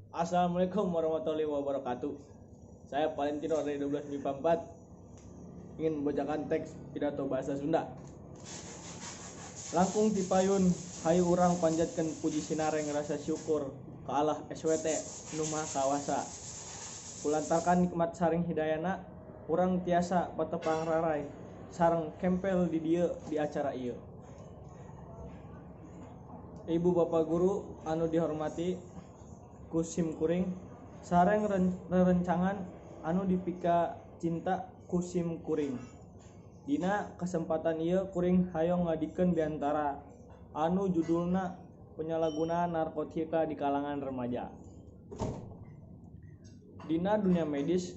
Assalamualaikum warahmatullahi wabarakatuh. Saya Valentino dari 12 MIPA 4 ingin membacakan teks pidato bahasa Sunda. Langkung tipayun hayu urang panjatkeun puji sinareng rasa syukur ka Allah SWT nu Maha Kawasa. Kulantaran nikmat saring hidayana urang tiasa patepang raray sareng kempel di dieu di acara ieu. Ibu bapak guru anu dihormati ku sim kuring sareng rerencangan anu dipika cinta ku sim kuring. Dina kesempatan ieu kuring hoyong ngadikeun biantara anu judulna penyalahgunaan narkotika di kalangan remaja. Dina dunia medis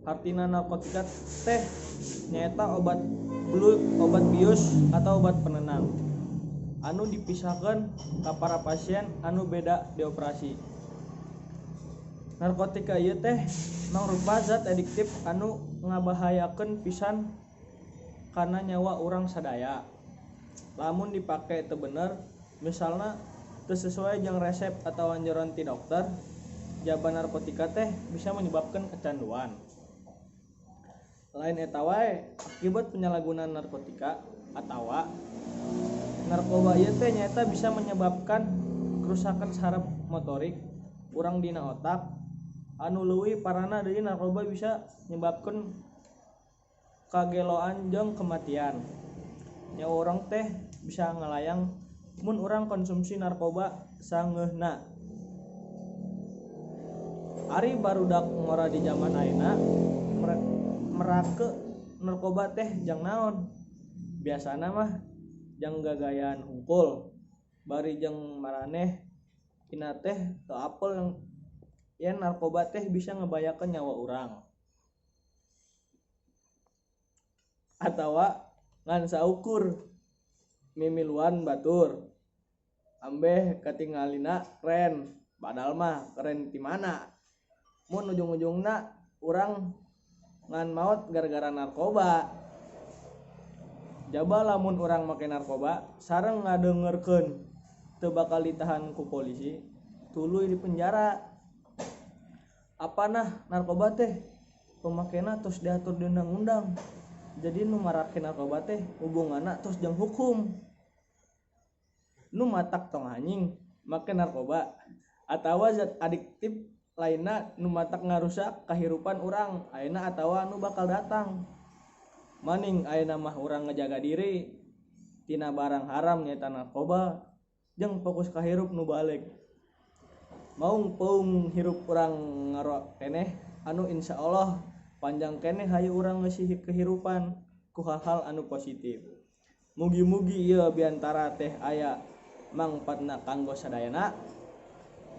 hartina narkotika teh nyaeta obat bius atau obat penenang anu dipisahkeun ka para pasien anu beda dioperasi. Narkotika ieu teh mangrupa zat adiktif anu ngabahayakeun pisan kana nyawa urang sadaya. Lamun dipake teu bener, misalna teu sesuai jeung resep atawa anjuran ti dokter, jaba narkotika teh bisa menyebabkan kecanduan. Lain eta wae, akibat penyalahgunaan narkotika atawa narkoba ieu teh nyaeta bisa menyebabkan kerusakan saraf motorik urang dina otak. Anu leuwih parana deui narkoba bisa nyebabkeun kageloan jeung kematian. Nyawa urang teh bisa ngalayang mun urang konsumsi narkoba sangeunahna. Ari barudak ngora di zaman ayeuna merake narkoba teh jang naon? Biasana mah jang gagayaan hungkul bari jeung maraneh ina teh teu apel yen narkoba teh bisa ngebayakeun nyawa urang. Atawa ngan saukur mimiluan batur ambeh katingalina keren, padahal mah keren ti mana? Mun ujung-ujungna urang ngan maot gara-gara narkoba. Jaba lamun urang make narkoba sareng ngadengerkeun teu bakal ditahan ku polisi, tuluy di penjara. Apanah narkoba teh pemakena tos diatur di undang-undang. Jadi nu marake narkoba teh hubunganna tos jeung hukum. Nu matak tong anjing make narkoba atawa zat adiktif lainna nu matak ngarusak kahirupan urang ayeuna atawa nu bakal datang. Maning ayeuna mah urang ngejaga diri tina barang haram nyaeta narkoba jeung fokus ka hirup nu balik. Maung peung hirup urang ngaro keneh anu insyaallah panjang keneh hayu urang ngeusi kehirupan ku hal-hal anu positif. Mugi-mugi ieu biantara teh aya mangpaatna kanggo sadayana.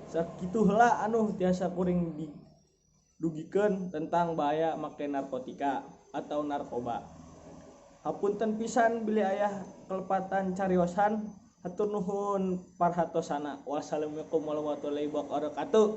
Sakitu heula anu tiasa kuring didugikeun tentang bahaya make narkotika atau narkoba. Hapunten pisan bilih aya kelepatan cariosan. Hatur nuhun parhatosana. Wassalamualaikum warahmatullahi wabarakatuh.